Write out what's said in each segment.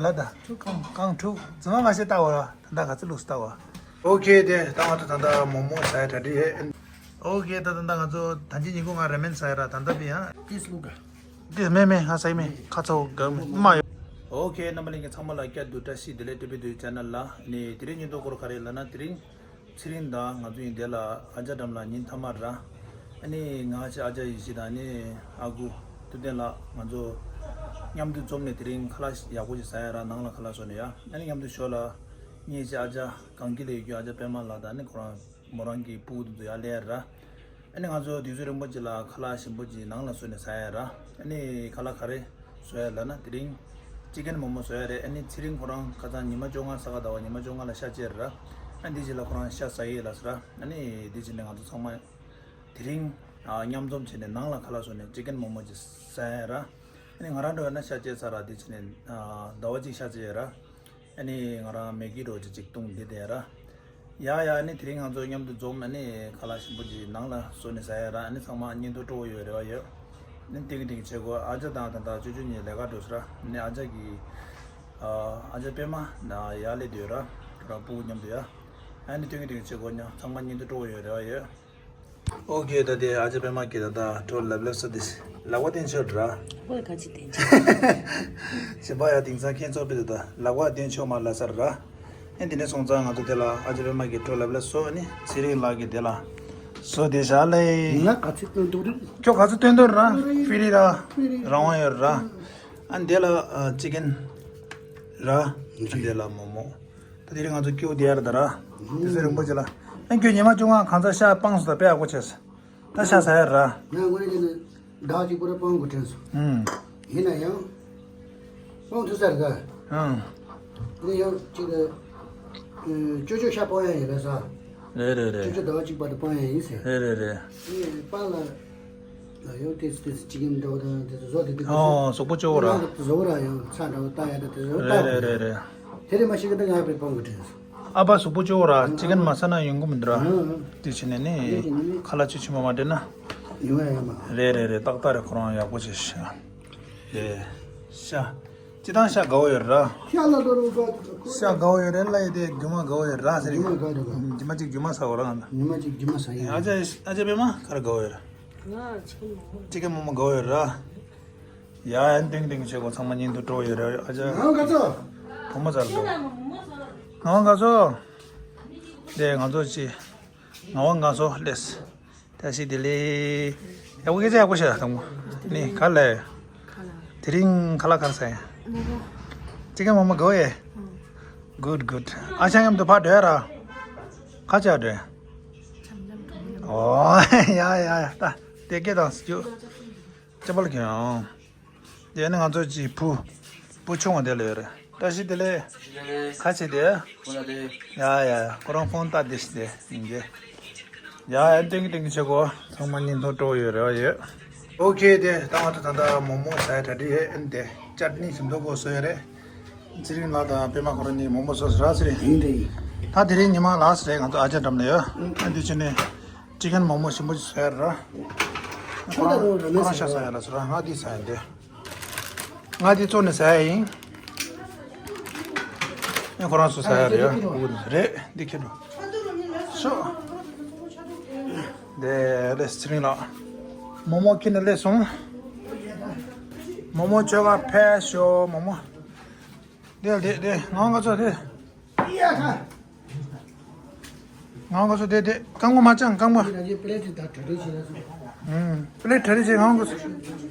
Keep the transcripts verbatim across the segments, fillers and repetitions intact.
ལ་ད་ཁྲུག་གང་གང་ཁྲུག་ཛི་མ་མ་ཤེས་ལྟ་བ་ལ་ད་ད་ག་ཚི་ལུགས་ལྟ་བ། ཨོ་ཁེ་དེ་ད་ང་ཚོ་ད་ད་མོ་མོ་ཟ་ཡ་གྲ་སྒྲིག་ཡེ། ཨོ་ཁེ་ད་ད་ད་ང་ཚོ་ད་ཅི་ཉིན་གུང་ང་ར་མེན་ཟ་ཡ་ར་ད་ད་པི་ཡ། ཏིས་ལུག་ག་ཏིས་མེ་མེ་ང་ཟ་ཡི་མེ་ཁ་ཚ་བོ་ག་མ་ཡོ། ཨོ་ཁེ་རྣམ་པ་ལྷན་རྒྱས་ཚང་མ་ལ་བསྐྱར་དུ་བཀྲ་ཤིས་བདེ་ལེགས། ཏུ་པི་ཏུ་ཅེ་ནལ་ལ་ནི་དེ་རིང་ཉིན་ཐོ་སྐོར་ག་རེ་ལ་ན་དེ་རིང་ཚེ་རིང་དང་ང་ཚོ་ཡིན་དེ་ལ་ཨ་ཅག་འགྲམ་ལ་ཉིན་ཐ་མ་ར། ཨ་ནི་ང་ཆེ་ཨ་ཅག་ཡིན་ཤི་དང་ནི་ཨ་ཁུ་ཐུབ་བསྟན་ལགས་ང་ཚོ་མཉམ་དུ་འཛོམས་ནས་དེ་རིང་ཁ་ལག་ཡག་པོ་ཞིག་ཟ་ཡ་ར་ནང་ལ་ཁ་ལག་བཟོ་ནས་ཡ། ཨ་ནི་མཉམ་དུ་ཞོར་ལ་ངའི་ཆེ་ཨ་ཅག་གངས་སྐྱིད་ལ་ཡོད་རྒྱུ་ཨ་ཅག་པད་མ་ལགས་དང་ནི་ཁོ་རང་མོ་རང་གི་སྤུ་གུ་དེ་ཚོ་ཡ་ལས་ར། ཨ་ནི་ང་ཚོ་དུས་ཚོད་རིང་པོ་ཅིག་ལ་ཁ་ལག་ཞིམ་པོ་ཅིག་ནང་ལ་བཟོས་ནས་ཟ་ཡ་ར། ཨ་ནི་ཁ་ལག་ག་རེ་བཟོ་ཡ་ལབ་ན་དེ་རིང་ཅི་ཀན་མོ་མོ་བཟོ་ཡ་རེད། ཨ་ནི་ཚེ་རིང་ཁོ་རང་ཁ་སང་ཉི་མ་བཅོ་ལྔ་ས་ག་ཟླ་བ་ཉི་མ་བཅོ་ལྔ་ལ་ཤ་བཅད་ར། ཨ་འདི་ཅིག་ལ་ཁོ་རང་ཤ་ཟ་ཡི་ལབ་ཟེར་ར། ཨ་ནི་འདི་ཅིག་ནས་ང་ཚོ་ཚང་མ་དེ་རིང་ཨ་མཉམ་འཛོམས་བྱས་ནས་ནང་ལ་ཁ་ལག་བཟོས་ནས་ཅི་ཀན་མོ་མོ་ཅིག་ཟ་ཡ་ར། ཨ་ནི་ང་རང་འགྲོ་ཡ་ན་ཤ་བཅད་ཚར་ར། འདི་ཅིག་ནས་ཨ་ཟླ་བ་གཅིག་ཤ་བཅད་ཡ་ར། ཨ་ནི་ང་རང་མེ་གི་རོ་ཅི་ཅིག་བཏུང་བསྡད་དེ་ར། ཡ་ཡ་ཨ་ནི་དེ་རིང་ང་ཚོ་མཉམ་དུ་འཛོམས་ཨ་ནི་ཁ་ལག་ཞིམ་པོ་ཅིག་ནང་ལ་བཟོས་ནས་ཟ་ཡ་ར། ཨ་ནི་ཚང་མ་སྙིང་སྟོབས་སྤྲོ་བོ་ཡོད་རེ་བ་ཡོད། ཨ་ནི་ཏིང་ཏིང་བྱེད་དགོས། ཨ་ཅག་དང་ད་ལྟ་ཅོ་ཅོ་གཉིས་ལས་ཀ་འགྲོ་ས་ར། ཨ་ནི་ཨ་ཅག་གི་ཨ་ཅག་པད་མ་ན་ཡ་ལས་སྡོད་ར། ཁོ་རང་སྤུ་གུ་མཉམ་དུ་ཡ། ཨ་ནི་ཏིང་ཏིང་བྱེད་དགོས། ཉ་ཚང་མ་སྙིང་སྟོབས་སྤྲོ་བོ་ཡོད་རེ་བ་ཡོད། ཨོ་ཁེ། ད་དེ་ཨ་ཅག་པད་མ་གིས་ད་ལྟ་ཁྲོ་ལབ་ལབ་ས་དེ་ལག་པ་བསྟན་ཆོག་ར། ཁོ་ལ་ག་ཅི་བསྟན་ཆོག་ཞིམ་པ་ཡ་དེང་སང་ཁྱེད་ཚོ་པི་ད་ལག་པ་བསྟན་ཆོག་མ་ལབ་ས་ར། ཨེ་འདི་ནས་སོང་ཙང་ང་ཚོ་དེ་ལ་ཨ་ཅག་པད་མ་གིས་ཁྲོ་ལབ་ལབ་བཟོ། ཨ་ནི་ཚེ་རིང་ལགས་ཀྱིས་དེ་ལ་བཟོ་དེ་བཞག་ལེ། ང་ག་ཚོད་སྟོན་འདུག་རེད། ཁྱོད་ག་ཚོད་སྟོན་འདུག་ར། ཕི་རི་ར། རང་དབང་ཡོད་ར། ཨ་འདི་ལ་ཅི་ཀན་ར། ཨ་འདི་ལ་མོ་མོ། ད་དེ་རིང་ང་ཚོ་སྐྱིད་པོ་བསྡད་ཡ་རེད་ད་ར། དུས་ཚོད་རིང་པོ་ཅིག་ལ། ཨ་ཁྱོད་ཉི་མ་བཅོ་ལྔ་གང་ཚ་ཤ་སྤངས་སོང་ད། དཔེ་ཡག་པོ་བྱས་སོང་། ད་ཤ་ཟ་ཡ་ར། ང་དངོས་གནས་ཀྱི་ནི་ཟླ་གཅིག་པུ་ར་སྤང་དགོས་དྲན་སོང་། ཨུམ། ཡིན་ན་ཡང་། སྤང་ཐུབ་ས་རེད་ད། ཨང་། དེ་ནས་ཡང་གཅིག་ལ། ཨ་ཅོ་ཅོ་ཤ་སྤང་ཡ་ཡིན་ལ་ས། རེད་རེད་རེད། ཅོ་ཅོ་ཟླ་བ་གཅིག་བར་དུ་སྤང་ཡ་ཡིན་ཟེར། རེད་རེད་རེད། ཨེ་སྤང་ལ། ཡང་ཏེས་ཏེས་ཅི་ཀན་འདྲ་བོ་དང་དེ་ཚོ་བཟོ་དེ་དེ་ཨོ་གཟུགས་པོ་སྐྱོ་བོ་ར། བཟོ་བོ་ར་ཡང་ཚ་འདྲ་བོ་བཏང་ཡ་དང་དེ་ཚོ་རེད་བཏང་རེད་རེད་རེད། དེ་རིང་མ་ཤི་ཀ་ད་ང་བས་སྤང་དགོས་དྲན་སོང་། ཨ་ཕ་གཟུགས་པོ་སྐྱོ་བོ་ར། ཅི་ཀན་མ་ཟ་ན་ཡོང་གི་མི་འདུག་ར། ཨང་། དེ་བྱས་ནས་ནི་ཁ་ལག་ཆུ་ཆུ་མ་མ་འདྲེན་ན། ཡོང་ཡ་ཡོད་མ། རེད་རེད་རེད། ཏག་ཏག་རེད། ཁོ་རང་ཡག་པོ་བྱས་ཤག་རེད། ཤ། སྤྱི་བཏང་ཤ་དགའ་བོ་ཡོད་ར། ཤ་ལ་དོ་རུ་དགའ། ཤ་དགའ་བོ་ཡོད་རེད་ལ་ཡི་དེ་རྒྱུ་མ་དགའ་བོ་ཡོད་ར་ཟེར་གི། རྒྱུ་མ་དགའ་འདུག་རྒྱུ་མ་གཅིག་རྒྱུ་མ་ཟ་བོ་ར་ང་ད། རྒྱུ་མ་གཅིག་རྒྱུ་མ་ཟ་ཡིན། ཨ་ཅག་ཨ་ཅག་པད་མ་ག་རེ་དགའ་བོ་ཡོད་ར། ང་ཅི་ཀན་མོ་མོ། ཅི་ཀན་མོ་མོ་དགའ་བོ་ཡོད་ར། ཡ་ཡ་ཏིང་ཏིང་བྱེད་དགོས། ཚང་མ་སྙིང་སྟོབས་སྤྲོ་བོ་ཡོད་ར། ཨ་ཅག་ང་ག་ཚོ། བུ་མོ་ཚར་འདུག་ང་ག་ཚོ། དེ་ང་ཚོ་ཅི། ང་བ་ང་ཚོ་ལེས། བཀྲ་ཤིས་བདེ་ལེགས། ཡག་པོ་སྐད་ཆ་ཡག་པོ་བཤད་དང་པོ། ནི་ག་ལས། དེ་རིང་ཁ་ལག་ག་རེ་ཟ་ཡ། ཅི་ཀན་མོ་མོ་དགའ་བོ་ཡོད། Good good། ཨ་ཅག་མཉམ་དུ་ཕར་འགྲོ་ཡ་ར། ཁ་ཆག་འགྲོ་ཡ། ཨོ་ཡ་ཡ་ཡ། ད་དེ་སྐད་དང་སྐྱུ། ཅ་པལ་གྱོན་ཨང་། དེ་ནི་ང་ཚོ་གཅིག་བུ། བུ་ཆུང་བ་དེ་ལ་ཡོད་རེད། བཀྲ་ཤིས་བདེ་ལེགས། ཁ་ཆེ་དེ། ཡ་ཡ་ཡ། ཁོ་རང་ཕོན་ལྟ་དེ་ཞིག་དེ་ཡིན་གྱི། ཡ་ཡ་ཏིང་ཏིང་བྱེད་དགོས། ཚང་མ་སྙིང་སྟོབས་སྤྲོ་བོ་ཡོད་རེ་བ་ཡོད། ཨོ་ཁེ། དེ་ད་ང་ཚོ་ད་ལྟ་མོག་མོག་ཟ་ཡ་གྲ་སྒྲིག་ཡོད། ཨ་ནི་དེ་ཅཊ་ནི་ཞིམ་ཏོག་གོ་བཟོ་ཡ་རེད། ཚེ་རིང་ལགས་དང་པད་མ་ཁོ་རང་གཉིས་མོག་མོག་བཟོ་ཟེར་ར་ཟེར་རེད། ཡིན་དེ་ཡིན། ད་དེ་རིང་ཉི་མ་ལ་ཟེར་རེད། ང་ཚོ་ཨ་ཅག་འགྲམ་ལ་ཡོད། ཨ་འདི་ཕྱི་ནས་ཅི་ཀན་མོག་མོག་ཞིམ་པོ་ཞིག་བཟོ་ཡ་ར། ཁོ་རང་ཤ་ཟ་ཡ་ལ་ཟེར་ར། ང་འདི་ཟ་ཡ་འདི། ང་འདི་བཙོས་ནས་ཟ་ཡ་ཡིན། ཨེ་ཁོ་རང་ཚོ་ཟ་ཡ་རེད་ཡ། རེད་འདི་ཁྱེར་འགྲོ། ཤོག་དེ་ལས་ཚེ་རིང་ལགས། མོག་མོག་ཁྱེར་ནས་སླེབས་སོང་། མོག་མོག་ཁྱོ་ག་ཕེབས་ཤོག་མོག་མོག་དེ་དེ་དེ་ང་ང་ཚོ་དེ། ཡ་ཁ། ང་ང་ཚོ་དེ་དེ་རྐང་པ་མ་བཅང་རྐང་པ། ཡིན་ན་ཡིན་པླེ་ཊི་ད་གྲ་སྒྲིག་བྱེད་ན་སོང་། ཨུམ། པླེ་ཊི་གྲ་སྒྲིག་བྱེད་ང་ང་ཚོ།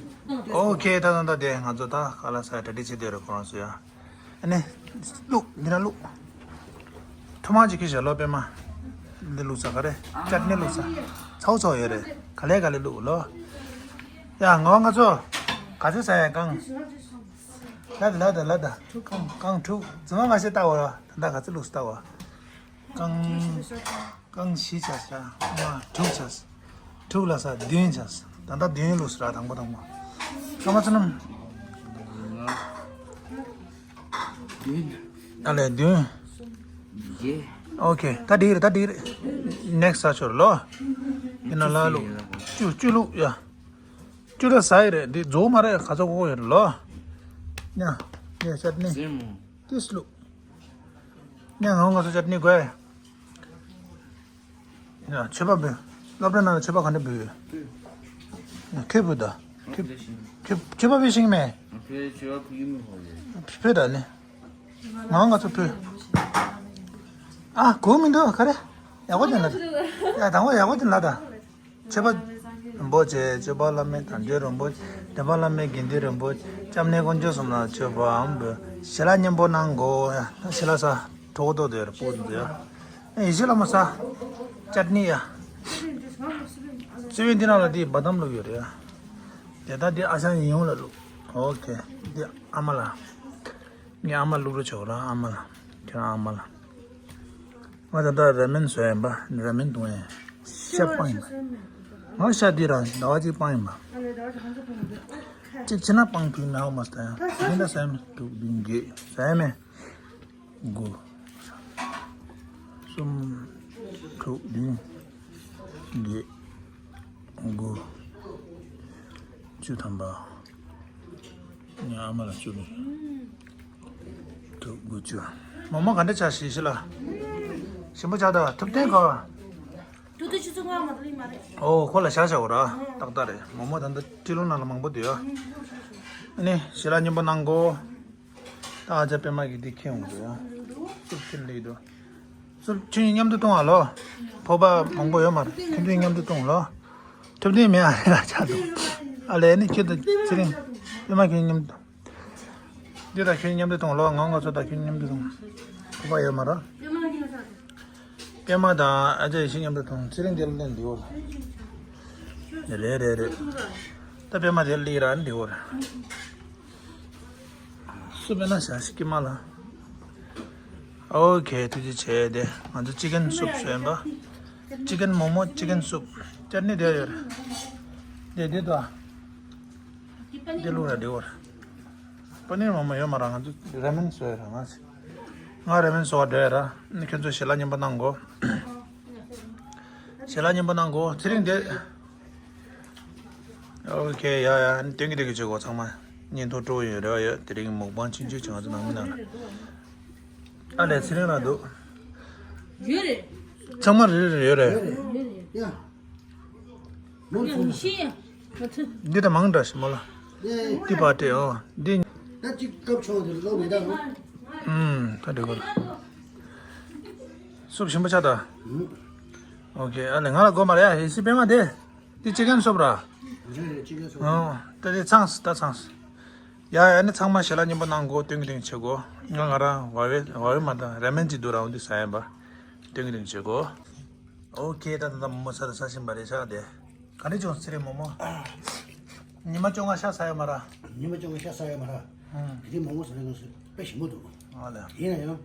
ཨོ་ཁེ། ད་ད་ད་དེ་ང་ཚོ་ད་ཁ་ལག་ཟ་གྲ་སྒྲིག་བྱེད་དེ་རེད་ཁོ་རང་ཚོ་ཡ། ཨ་ནི། བླུག་འདི་ན་བླུག་ཐུ་མ་ཅིག་ཁྱེར་བཞག་ལོ་པད་མ། འདི་བླུག་ས་ག་རེ། ཅཊ་ནི་བླུག་ས། ཚའོ་ཚའོ་ཡོད་རེད། ག་ལེ་ག་ལེ་བླུག་ལོ། ཡ་ང་ང་ཚོ། ག་ཚོད་ཟ་ཡ་རྐང་། ལ་ད་ལ་ད་ལ་ད། ཁྲུག་རྐང་རྐང་ཁྲུག་ཛི་མ་མ་ཤེས་ལྟ་བ་ལ་ད་ལྟ་ག་ཚོད་བླུགས་ལྟ་བ། རྐང་། རྐང་བཞི་ཆགས་ས། ལྔ་དྲུག་ཆགས་ས། དྲུག་ལ་ས་བདུན་ཆགས་ས། ད་ལྟ་བདུན་བླུགས་ས་ར་དང་པོ་དང་པོ། ཚང་མ་ཚོ་རྣམས། ཨ་ལས་བདུན། ཨོ་ཁེ། ད་འགྲིག་རེད། ད་འགྲིག་རེད། ནེག་སི་ཊི་ས་ཆོར་ལོ། ཡིན་ན་ལ་ལུག་བཅུ་བཅུ་ལུག་ཡ། བཅུ་ད་ཟ་ཡི་རེད། འདི་རྫོགས་མ་རེད། ག་ཚོད་གོ་ཡོད་རེད་ལོ། ཉ། ངས་ཅཊ་ནི་ཟིན་མོ། ཏིས་ལུ། ངས་ང་ང་ཚོ་ཅཊ་ནི་དགོས། ཡ་མཆོད་པ་འབུལ། སློབ་གྲྭ་ནང་ལ་མཆོད་པ་ག་འདྲ་འབུལ་ཡོད། ཁྱོད་འབུལ་ད། ཁྱོད་ཁྱོད་མཆོད་པ་འབུལ་ཤེས་ཀྱི་མེད། ཕུད་ད་ནི། ང་ང་ཚོ་ཕུད། ཨ་གོ་མི་འདུག་ག་རེ། ཡག་པོ་ཅན་ལ། ཡ་དང་པོ་ཡག་པོ་ཅན་ལ་ད། མཆོད་པ་རིན་པོ་ཆེ། སྤྱོད་པ་བླ་མེད་དལ་འབྱོར་རིན་པོ་ཆེ། འདོད་པ་བླ་མེད་དགེ་འདུན་རིན་པོ་ཆེ། སྐྱབས་གནས་དཀོན་མཆོག་གསུམ་ལ་མཆོད་པའམ་འབུལ། ཞལ་ལག་མཉམ་པོ་གནང་དགོས། ཡ་ཞལ་ལག་ཟ། གྲོགས་ཏོ་དེར་པོ་འདི་ཡ། ཨེ་ཡེ་ཤེས་བླ་མ་ཟ། ཅཊ་ནི་ཡ། སི་བན་འདི་ནང་ལ་འདི་བ་དམ་བླུགས་ཡོད་རེད་ཡ། དེ་ལྟར་འདི་ཨ་ཞང་ཡིན་ཡོང་ལ་བླུགས། ཨོ་ཁེ། འདི་ཨ་མ་ལ། ངའི་ཨ་མ་བླུགས་རོགས་བྱོས་ར་ཨ་མ་ལ། ཁྱེད་རང་ཨ་མ་ལ། ང་ད་ལྟ་ར་མེན་བཟོས་ཡིན་པ། ར་མེན་འཐུང་ཡིན། ཤ་སྤང་ཡིན་པ། ང་ཤ་འདི་རང་ཟླ་བ་གཅིག་སྤང་ཡིན་པ། གཅིག་བྱས་ན་སྤང་ཕུལ་མེད་ཧ་མ་སྟ་ཡང་ད་ཟ་ཡིན་དྲུག་བདུན་བརྒྱད་ཟ་ཡིན་མེད། དགུ། གསུམ། དྲུག་བདུན། བརྒྱད། དགུ། བཅུ་ཐམ་པ། ངའི་ཨ་མ་ལ་བཅུ་ལོ། དྲུག་དགུ་བཅུ། མོག་མོག་ག་འདྲ་ཆགས་ཤི་ཤི་ལ། ཞིམ་པོ་ཆགས་ད་ཐུབ་བསྟན་གོ། ཐུབ་བསྟན་ཆུ་ཚོད་ལྔ་མ་གཏོགས་ལེན་མ་རེད། ཨོ་ཁོ་ལ་ཤ་ཤ་འོ་ར་ཏག་ཏག་རེད། མོག་མོག་ད་ལྟ་ཁྲིད་ལུང་ནང་ལ་མང་པོ་འདུག་ཡ། ཨ་ནི་ཞལ་ལག་མཉམ་པོ་གནང་གོ། ད་ཨ་ཅག་པད་མ་གིས་འདི་ཁྱེར་འོང་འདུག་ཡ། སུབ་ཁྱེར་ལེ་འདུག་སུབ་ཁྱེར་མཉམ་དུ་གཏོང་ཨ་ལོ། ཕོར་པ་མང་པོ་ཡོད་མ་རེད། ཁྱེར་དུས་མཉམ་དུ་གཏོང་ལོ། ཐུབ་བསྟན་མེད་ཨ་རེད་ལ་ཆགས་འདུག་ཨ་ལས་ནི་ཁྱེད་དང་ཚེ་རིང་། པད་མ་ཁྱེད་མཉམ་དུ། འདི་དང་ཁྱེད་མཉམ་དུ་གཏོང་ལོ། ང་ང་ཚོ་དང་ཁྱེད་མཉམ་དུ་གཏོང་། ཕོར་པ་ཡོད་མ་རེད། པད་མ་དང་ཨ་ཅག་ཡེ་ཤེས་མཉམ་དུ་གཏོང་། ཚེ་རིང་འདིར་ལེན་འདི་འོ། རེད་རེད་རེད། ད་པད་མ་དེར་སླེབས་ར་འདི་འོ་རེད། སུབ་ན་ཞག་ཤི་ཀི་མ་ལ། ཨོ་ཁེ་ཐུགས་རྗེ་ཆེ། དེ་ང་ཚོ་ཅི་ཀན་སུབ་བཟོས་པ། ཅི་ཀན་མོག་མོག་ཅི་ཀན་སུབ། ཅར་ནི་དེ་ཡོད་རེད། དེ་དེ་དོ། དེ་ལུག་ར་དེ་འོ་ར། པ་ནིར་མོག་མོག་ཡོད་མ་ར། ང་ཚོ་ར་མེན་བཟོས་ར་ང་ཚོ། ང་ར་མེན་བཟོ་བ་འདྲ་ཡ་ར། ནི་ཁྱོད་ཚོ་ཞལ་ལག་མཉམ་པོ་གནང་གོ། ཞལ་ལག་མཉམ་པོ་གནང་གོ། ཚེ་རིང་དེ། ཨོ་ཁེ་ཡ་ཡ། ནི་སྟོན་གི་སྟོན་གི་བྱེད་གོ་ཚང་མ། བརྙན་ཐུང་སྤྲོ་ཡོད་རེ་བ་ཡོད། དེ་རིང་མོག་པང་ཆུང་ཆུང་ཅིག་ང་ཚོ་ནང་མི་ནང་ལ། ཨ་ལས་ཚེ་རིང་ལ་འདུག་ཡོད་རེད། ཚང་མ་རེ་རེ་ཡོད་རེད། ཡ། ཡ། མོ་ཡ་ཚོ་མི་ཤེས་ཡ། ང་ཚོ། འདི་ད་མང་འདྲ་ཞིག་མོ་ལ། ཡ། འདི་པ་ཏྲེ་ཨོ། འདི། ད་ཅིག་སྐབས་ཆུང་དེ་ལོ་མེད་ད་ལོ། ཨུམ། ད་འདྲ་གོ་ལ། སུབ་ཞིམ་པོ་ཆགས་ད། ཨུམ། ཨོ་ཁེ། ཨ་ལས་ང་ལ་དགོས་མ་རེད་ཡ། ཧེ་སི་པད་མ་དེ། འདི་ཅི་ཀན་སུབ་ར། རེད་རེད། ཅི་ཀན་སུབ། ཨོ། ད་དེ་ཚང་ད་ཚང་། ཡ་ཡ། ནི་ཚང་མ་ཞལ་ལག་མཉམ་པོ་གནང་གོ། སྟོན་གི་སྟོན་གི་བྱེད་གོ། ང་ང་རང་བ་བེ་བ་བེ་མ་ད་ར་མེན་ཅིག་འདུག་ར། འོ་འདི་ཟ་ཡིན་པ། སྟོན་གི་སྟོན་གི་བྱེད་གོ། ཨོ་ཁེ། ད་ད་ད་མོག་མོག་ས་ད་ས་ཞིམ་པ་རེད་ཤག་དེ། ག་འདྲ་བྱུང་ཚེ་རིང་མོག་མོག་ཉི་མ་བཅོ་ལྔ་ཤ་ཟ་ཡོད་མ་ར། ཉི་མ་བཅོ་ལྔ་ཤ་ཟ་ཡོད་མ་ར། ཨང་། དེ་རིང་མོག་མོག་ཟ་ལེ་ང་ཚོ་དཔེ་ཞིམ་པོ་འདུག་ཨ་ལས། ཡིན་ན་ཡང་།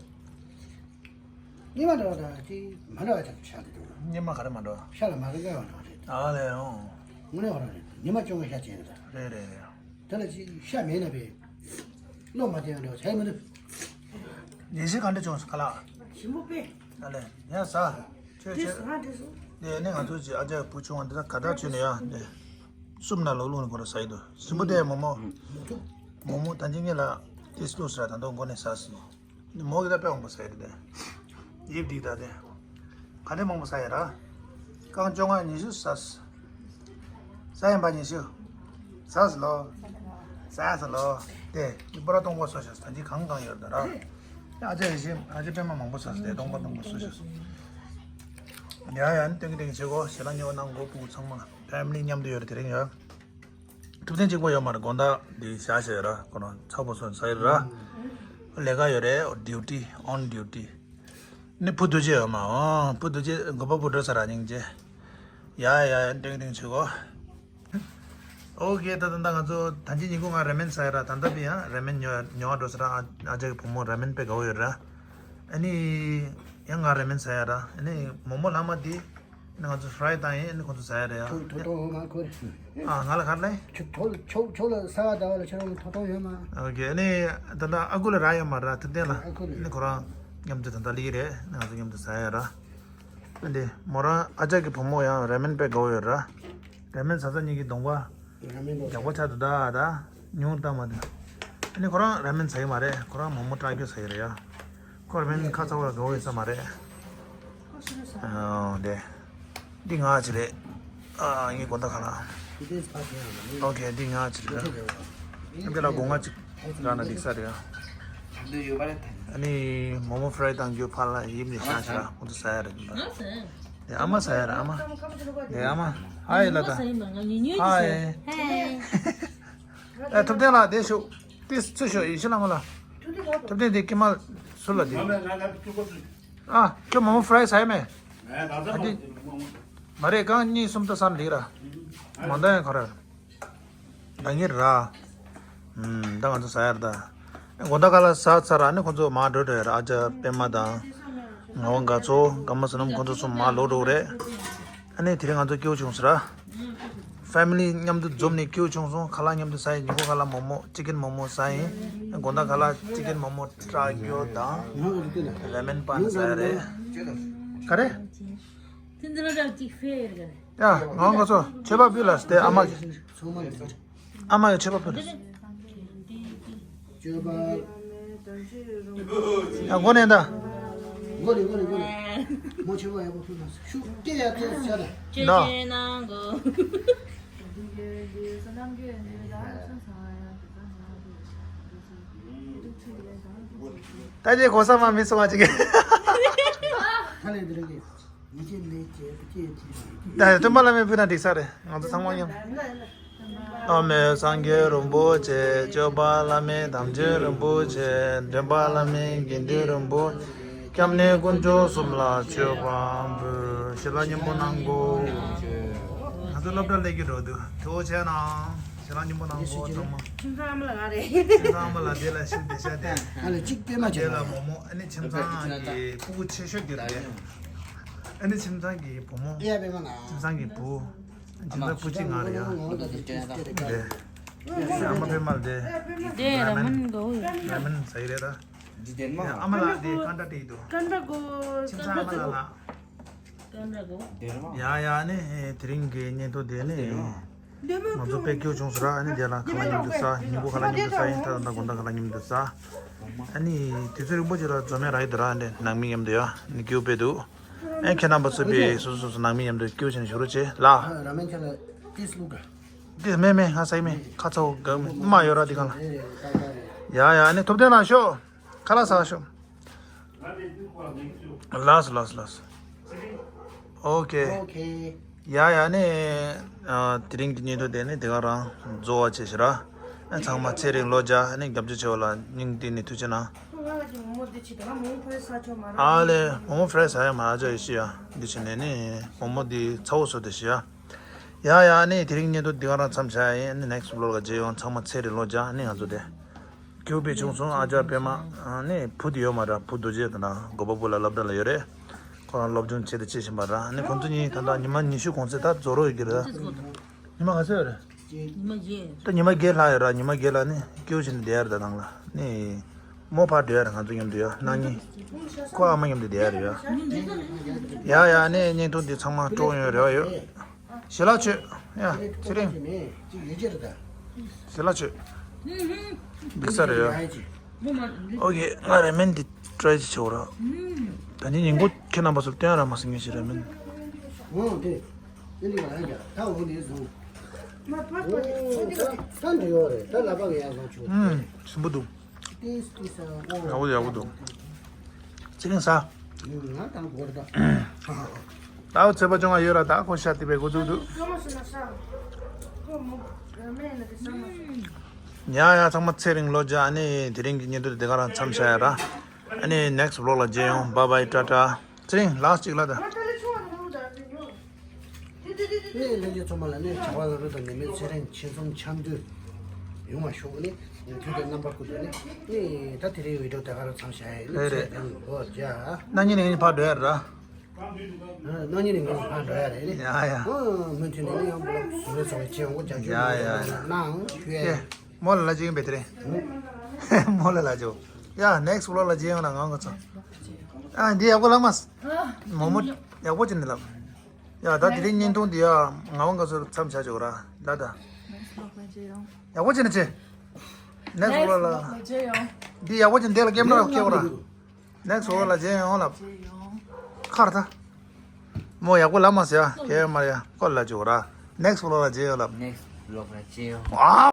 ཉི་མ་འདྲ་བ་དང་ཅི་མ་འདྲ་བ་ཆགས་ཆགས་འདུག་ཉི་མ་ག་རེ་མ་འདྲ་བ། ཤ་ལ་མ་རེ་འགའ་ཡང་འདྲ་བ་རེད། ཨ་ལས། ཨང་། དངོས་གནས་ཁོ་རང་རེད། ཉི་མ་བཅོ་ལྔ་ཤ་བྱས་ནས་ད། རེད་རེད་རེད། དེ་ལ་ཅི་ཤ་མེད་ན་བས། བློ་མ་བདེ་བ་འདྲ་བ་བྱས་མི་འདུག་ཉིན་ཤས་ག་འདྲ་བྱུང་སོང་ཁ་ལག་ཞིམ་པོ་དཔེ། ཨ་ལས། ཡ་ཟ། ཁྱོད་བྲིས་ཁྱོད། སོང་ང་བྲིས་སོང་། དེ་ནས་ང་ཚོ་ཅིག་ཨ་ཅག་བུ་ཆུང་བ་འདི་ལ་ག་ད་བྱོས་ནས་ཡ་དེ། སུབ་ན་ལོ་ལུང་ནས་ཁོ་ར་ཟ་ཡི་འདུག་ཞིམ་པོ་དེ་མོག་མོག་མོག་མོག་ད་ཅི་ངེད་ལ་ཏེས་ལོ་ཟ་ད་དོ་མགོ་ནས་ཟ་སོང་། མོག་གི་ད་དཔེ་འོང་པ་ཟ་ཡི་རེད་དེ། ཡིབ་འདི་ད་དེ། ག་འདྲ་མང་པོ་ཟ་ཡི་ར། རྐང་བཅོ་ལྔ་ཉི་ཤུ་ཟ། ཟ་ཡིན་པ་ཉི་ཤུ། ཟ་ཟ་ལོ། ཟ་ཟ་ལོ། དེ་ནི་པོ་ར་སྟོང་པ་སོ་ཤ་ད་ཅི་གང་གང་ཡོད་ད་ར། ཨ་ཅག་ཡེ་ཤེས་ཨ་ཅག་པད་མ་མང་པོ་ཟ་ཟ་དེ་སྟོང་པ་སྟོང་པ་སོ་ཤ། ཡ་ཡ། ནི་སྟོན་གི་སྟོན་གི་བྱེད་གོ་ཞལ་ལག་མཉམ་པོ་གནང་གོ། ཕྲུ་གུ་ཚང་མ་ཕེ་མི་ལི་མཉམ་དུ་ཡོད་རེད་དེ་རིང་ཡ། ཐུབ་བསྟན་གཅིག་པོ་ཡོད་མ་རེད། དགོང་དག་འདི་ཞག་ཞག་ར་ཁོ་རང་ཚ་པོ་སོང་ཟ་ཡི་ར། ལས་ཀ་ཡོད་རེད། ཌིའུ་ཊི་ཨོན་ཌིའུ་ཊི། ནི་བུ་རྡོ་རྗེ་ཡོད་མ། ཨོ་བུ་རྡོ་རྗེ་དགོན་པ་བུ་འགྲོ་ས་ར་སྙིང་རྗེ། ཡ་ཡ་ཡ། ཏིང་ཏིང་བྱེད་གོ། ཨོ་ཁེ། ད་ད་ད་ང་ཚོ་ད་ཅི་ཉིན་གུང་ང་ར་མེན་ཟ་ཡ་ར། ད་ད་པི་ཡང་ར་མེན་ཉོ་ཉོ་བ་འགྲོ་ས་ར། ཨ་ཅག་གི་བུ་མོ་ར་མེན་དཔེ་དགའ་བོ་ཡོད་ར། ཨ་ནི་ཡང་ང་ར་མེན་ཟ་ཡ་ར། ཨ་ནི་མོག་མོག་ལྷག་མ་དེ། ང་ཚོ་ཧྥ་རའི་བཏང་ཡིན། ཨ་ནི་ཁོ་ཚོ་ཟ་ཡ་རེད་ཡ། ཐོ་ཐོ་ཐོ་མ་ཁོ་རེད། ཨ་ང་ལ་ག་རེ་ལབ་ཡིན། ཁྱོད་ཐོ་ཁྱོད་ཁྱོད་ལ་ཟ་བ་ཟླ་བ་ལ་ཁྱོད་རང་ཐོ་ཐོ་ཡོད་མ། ཨོ་ཁེ། ཨ་ནི་ད་ལྟ་ཨ་ཁུ་ལ་རག་ཡོད་མ་རེད། ཐུབ་བསྟན་ལ། ཨ་ཁུ་ལ། ཨ་ནི་ཁོ་རང་མཉམ་དུ་ད་ལྟ་སླེབས་ཀྱི་རེད། ང་ཚོ་མཉམ་དུ་ཟ་ཡ་ར། ཨ་འདི་མོ་རང་ཨ་ཅག་གི་བུ་མོ་ཡང་ར་མེན་དཔེ་དགའ་བོ་ཡོད་ར། ར་མེན་ཟ་ས་གཉིས་ཀྱི་གདོང་པ་ར་མེན་རྒྱགས་པ་ཆགས་འདུག་ད་ད་ཉུང་ལྟ་མ་ད། ཨ་ནི་ཁོ་རང་ར་མེན་ཟ་གི་མ་རེད། ཁོ་རང་མོག་མོག་སྐྲག་རྒྱུ་ཟ་གི་རེད་ཡ། ཁོ་ར་མེན་ཁ་ཚ་བོ་ལ་དགའ་བོ་ཡོད་ས་མ་རེད། ཨ་འདི། འདི་ང་ཅི་རེད། ཨ་ངའི་དགོང་དག་ཁ་ལ། ཨོ་ཁེ། འདི་ང་ཅི་རེད། འདི་ལ་སྒོ་ང་ཅིག་རག་ན་འགྲིག་ས་རེད་ཡ། ཨ་ནི་མོག་མོག་ཕ་རའི་བཏང་རྒྱུ་ཕར་ལ་ཡིབ་ནས་བཞག་ཤག་ཁོང་ཚོ་ཟ་ཡ་རེད་འདུག་ད། ཨ་མ་ཟ་ཡ་རེད། ཨ་མ། ཨ་མ། ཧའི་ལ་ད། ཧའི། ཨ་ཐུབ་བསྟན་ལགས་བསྡད་ཤོག་ཏིས་ཚུར་ཤོག་ཡེ་ཤེས་ལྷ་མོ་ལ། ཐུབ་བསྟན་དེ་ཀྱེ་མ་སུ་ལ་དེ། ཨ་ཁྱོད་མོག་མོག་ཕ་རའི་ཟ་ཡ་མེད། ཨ་དེ། མ་རེད། རྐང་གཉིས་གསུམ་ད་ཟ་ན་འགྲིག་ར། མ་འདང་ཡང་ག་ར། ད་ངེད་ར། ཨུམ། ད་ང་ཚོ་ཟ་ཡར་ད། དགོང་དག་ཁ་ལ་ཟ་ཚར་ར་ནི་ཁོང་ཚོ་མར་འགྲོ་འགྲོ་ཡར། ཨ་ཅག་པད་མ་དང་། ངག་དབང་དགའ་ཚོ། དགའ་མ་བསོད་ནམས། ཁོང་ཚོ་གསུམ་མར་ལོག་འགྲོ་གི་རེད། ཨ་ནི་དེ་རིང་ང་ཚོ་སྐྱིད་པོ་བྱུང་སོང་ར། ཕེ་མི་ལི་མཉམ་དུ་འཛོམས་ནས་སྐྱིད་པོ་བྱུང་སོང་། ཁ་ལག་མཉམ་དུ་ཟ་ཡིན། ཉིན་གུང་ཁ་ལག་མོག་མོག་ཅི་ཀེན་མོག་མོག་ཟ་ཡིན། དགོང་དག་ཁ་ལག་ཅི་ཀེན་མོག་མོག་སྐྲག་རྒྱུ་དང་། ར་མེན་པན་ཟ་ཡ་རེད། ག་རེ། ཡ། ངག་དབང་དགའ་ཚོ་མཆོད་པ་ཕུལ་ལ་སྟེ། ཨ་མ་གི། ཨ་མ་གི་མཆོད་པ་ཕུལ། ཡ། མགོ་ནས་ད། མགོ་ནས་མགོ་ནས་མགོ་ནས། མོ་མཆོད་པ་ཡག་པོ་ཕུལ་ལ། ཤུགས་ཏེ་ཡ་ཏེ་ཤ་ད། ད། ད་ཅི་གོ་ས་མ་མི་སོང་བ་ཅིག་ད་ལས་འདི་རེད། ད་སྟོན་པ་བླ་མའི་ཕུལ་ན་འགྲིག་ས་རེད། ང་ཚོ་ཚང་མ་མཉམ། བླ་མེད་སངས་རྒྱས་རིན་པོ་ཆེ། སྐྱོབ་པ་བླ་མེད་དམ་ཆོས་རིན་པོ་ཆེ། འདྲེན་པ་བླ་མེད་དགེ་འདུན་རིན་པོ་ཆེ། སྐྱབས་གནས་དཀོན་མཆོག་གསུམ་ལ་མཆོད་པ་འབུལ། ཞལ་ལག་མཉམ་པོ་གནང་གོ། ང་ཚོ་སློབ་གྲྭ་སླེབས་ཀྱི་འགྲོ་འདུག་ཐུགས་རྗེ་གནང་། ཞལ་ལག་མཉམ་པོ་གནང་གོ་ཚང་མ། ཁྱིམ་ཚང་ཨ་མ་ལགས་ང་རེད། ཁྱིམ་ཚང་ཨ་མ་ལགས་འདི་ལ་ཞུ་བདེ་ཤག་དེ། ཨ་ལ་གཅིག་པད་མ་བྱས་ལ། མོག་མོག་ཨ་ནི་ཁྱིམ་ཚང་གི་སྤུ་གུ་ཆེ་ཤོས་དེ་རེད། ཨ་ནི་ཁྱིམ་ཚང་གི་བུ་མོ། ཨེ་ཡ་པད་མ་ལགས། ཁྱིམ་ཚང་གི་བུ། ཁྱིམ་ཚང་བུ་གཅིག་ང་རེད་ཡ། དེ། ཨ་མ་པད་མ་ལགས་དེ། དེ་ར་མེན་གོ། ར་མེན་ཟ་ཡི་རེད་ད། ཨ་མ་ལགས་དེ་ཀན་ཏྲ་དེ་འདུག་ཀན་ཏྲ་གོ། ཁྱིམ་ཚང་ཨ་མ་ལགས་ལགས། ཀན་ཏྲ་གོ། ཡ་ཡ་ནི་དེ་རིང་གི་བརྙན་ཐུང་དེ་ནི། ང་ཚོ་དཔེ་སྐྱིད་པོ་བྱུང་སོང་ར། ཨ་ནི་དེ་ལ་ཁ་ལག་མཉམ་དུ་ཟ། ཉིན་གུང་ཁ་ལག་མཉམ་དུ་ཟ་ཡིན། ད་ད་དགོང་དག་ཁ་ལག་མཉམ་དུ་ཟ། ཨ་ནི་དུས་ཚོད་རིང་པོ་ཅིག་ལ་འཛོམས་ཡ་རག་གི་འདུག་ར། ཨ་ནི་ནང་མི་མཉམ་དུ་ཡ་ནི་སྐྱིད་པོ་དཔེ་འདུག་ཨ་ཁྱེད་རྣམ་པ་ཚོ་དཔེ་སོ་སོ་སོ་སོ་ནང་མི་མཉམ་དུ་སྐྱིད་པོ་བྱས་ནས་བཞུགས་རོགས་བྱེད་ལ། ར་མེན་ཁྱེད་ལ་ཏིས་ལུག་ག་འདི་མེད་མེད། ང་ཟ་ཡི་མེད། ཁ་ཚ་བོ་ག་མ་ཡོད་ར་འདི་གང་ལ། ཡ་ཡ་ནི་ཐུབ་བསྟན་ལགས་ཤོག་ཁ་ལག་ཟ་ཤོག་ལགས་སོ་ལགས་སོ་ལགས་སོ། ཨོ་ཁེ། ཨོ་ཁེ། ཡ་ཡ་ནི། ཨ་དེ་རིང་གི་བརྙན་ཐུང་དེ་ནི་དེ་ག་རང་རྫོགས་པ་བྱས་ཤག་ར། ཨ་ཚང་མ་ཚེ་རིང་ལོ་བརྒྱ། ཨ་ནི་སྐྱབས་བཅོལ་ཆེ་བ་ལ་སྙིང་གཏིང་ནས་ཐུགས་རྗེ་གནང་། ང་ལ་ཅིག་མོག་མོག་འདི་བྱེད་དང་། མོག་མོག་ཕ་རའི་ཟ་ཆོག་མ་རེད། ཨ་ལེ་མོག་མོག་ཕ་རའི་ཟ་ཡ་མ་ཨ་ཅག་ཡེ་ཤེས་ཡ། འདི་བྱས་ནས་ནི་མོག་མོག་འདི་ཚ་བོ་བཟོ་བསྡད་ཤག་ཡ། ཡ་ཡ་ནི་དེ་རིང་བརྙན་ཐུང་འདི་ག་རང་མཚམས་བཞག་ཡིན། ཨ་ནི་ནེག་སི་ཊི་བི་ལོག་ལ་མཇལ་ཡོང་། ཚང་མ་ཚེ་རིང་ལོ་བརྒྱ། ཨ་ནི་ང་ཚོ་དེ། སྐྱིད་པོ་བྱུང་སོང་། ཨ་ཅག་པད་མ། ཨ་ནི་བུ་དེ་ཡོད་མ་རེད། བུ་རྡོ་རྗེ་དང་ན་གོ་པ་བུ་ལ་སློབ་གྲྭ་ལ་ཡོད་རེད། ཁོ་རང་སློབ་སྦྱོང་བྱེད་དང་བྱེད་བཞིན་པ་ར། ཨ་ནི་ཁོང་ཚོ་གཉིས་ད་ལྟ་ཉི་མ་ཉི་ཤུ་གོང་ཚད་ད་རྫོགས་རོགས་ཡོད་ཀྱི་རེད། ཉི་མ་ག་ཚོད་ཡོད་རེད། ཉི་མ་བརྒྱད། ད་ཉི་མ་བརྒྱད་ལྷག་ཡོད་ར། ཉི་མ་བརྒྱད་ལྷག་ནི་སྐྱིད་པོ་བྱས་ནས་བསྡད་ཡ་རེད། ད་ནང་ལ་ནི་མོ་ཕར་སྡོད་ཡ་རེད། ང་ཚོ་མཉམ་དུ་ཡ། ན་ནིང་ཁོ་ཨ་མ་མཉམ་དུ་བསྡད་ཡ་རེད་ཡ། ཡ་ཡ་ནི་བརྙན་ཐུང་འདི་ཚང་མ་སྤྲོ་ཡོང་རེ་བ་ཡོད། ཞལ་ལག་མཆོད། ཡ་ཚེ་རིང་། ཞལ་ལག་མཆོད། འགྲིག་ས་རེད་ཡ། ཨོ་ཁེ། ང་ར་མེན་འདི་ཊ་རའི་ཅིག་བྱེད་དགོས་ར། ད་ནི་ཉིན་གུང་ཁྱེད་རྣམ་པ་ཚོར་སྟོན་ཡ་ར་མ་ཟིན་ངེས་ཤིག་ར་མེན། ཨོ་དེ། ཨེ་འདི་ག་ཡ། ད་འོ་ནས་བཟུང་། ད་འདི་ཡོད་རེད། ད་ལ་པ་གི་ཡ་བཟང་ཆུ། ཨུམ། ཞིམ་པོ་འདུག་ཡག་པོ་ཡག་པོ་འདུག་ཚེ་རིང་ཟ། ད་ཚོད་པ་ཅུང་ང་ཡོད་ར། ད་ཁོ་ཤ་དེ་བས་གོ་འདུག་འདུག་ཡ་ཡ་ཚང་མ་ཚེ་རིང་ལོ་བརྒྱ། ཨ་ནི་དེ་རིང་གི་བརྙན་ཐུང་དེ་ག་རང་མཚམས་བཞག་ཡ་ར། ཨ་ནི་ནེག་སི་ཊི་བི་ལོག་ལ་མཇལ་ཡོང་། བྷའི་བྷའི། ཊ་ཊ། ཚེ་རིང་ལགས་གཅིག་ལ་ད། ནས་ལྷན་རྒྱས་ཚང་མ་ལ་ནི་བྱ་བ་ལ་རོལ་དང་ནད་མེད་ཚེ་རིང་ཆེད་འཛོམས་འཆམ་མཐུན་ཡོང་བ་ཤོག་ནི་དུས་དང་རྣམ་པ་ཀུན་ཏུ་ནི་ནི་ད་དེ་རིང་བི་ཌི་ཡོ་དེ་ག་རང་མཚམས་བཞག་ཡ་ཡིན། རེད་རེད། ཚེ་རིང་ལོ་བརྒྱ། ན་ནིང་ནས་ངས་ཕར་འགྲོ་ཡ་ར། ན་ནིང་ནས་ངས་ཕར་འགྲོ་ཡ་རེད་ནི། ཡ་ཡ། ཨ་མུ་མཐུད་ནས་ནི་ཡང་བློ་བཟང་ཚོ་བའི་ཆེད་ཡོང་སྒོ་རྒྱ་ཆེན་ཡ་ཡ་ཡ། གནང་ཞུ་ཡ་ཡིན། མོ་ལ་ལ་ཅིག་ཡིན་པས་དེ་རེད། མོ་ལ་ལ་ཅིག་ཡ་ནེག་སི་ཊི་བི་ལོག་ལ་མཇལ་ཡོང་ན་ང་ང་ཚོ། ཨ་འདི་ཡག་པོ་ལབ་མ། མོ་མོ་ཡག་པོ་བྱས་ནས་ལབ། ཡ་ད་དེ་རིང་བརྙན་ཐུང་འདི་ཡ་ང་བ་ང་ཚོར་མཚམས་བཞག་ཆོག་ར་ད་ད། ཡག་པོ་བྱས་ནས་བྱེད། next vlog ལ། འདི་ཡག་པོ་ཅིག་འདི་ལ་ཀེམ་ར་སྐྱེ་བ་ར། next vlog ལ་མཇལ་ཡོང་ལབ། ཁར་ད། མོ་ཡག་པོ་ལབ་མ་ཟེར་ཨ། ཀེམ་མ་ཡ་ཀོ་ལ་ཅོ་ར། next vlog ལ་མཇལ་ཡོང་ལབ། next vlog ལ་མཇལ་ཡོང་། ཨ།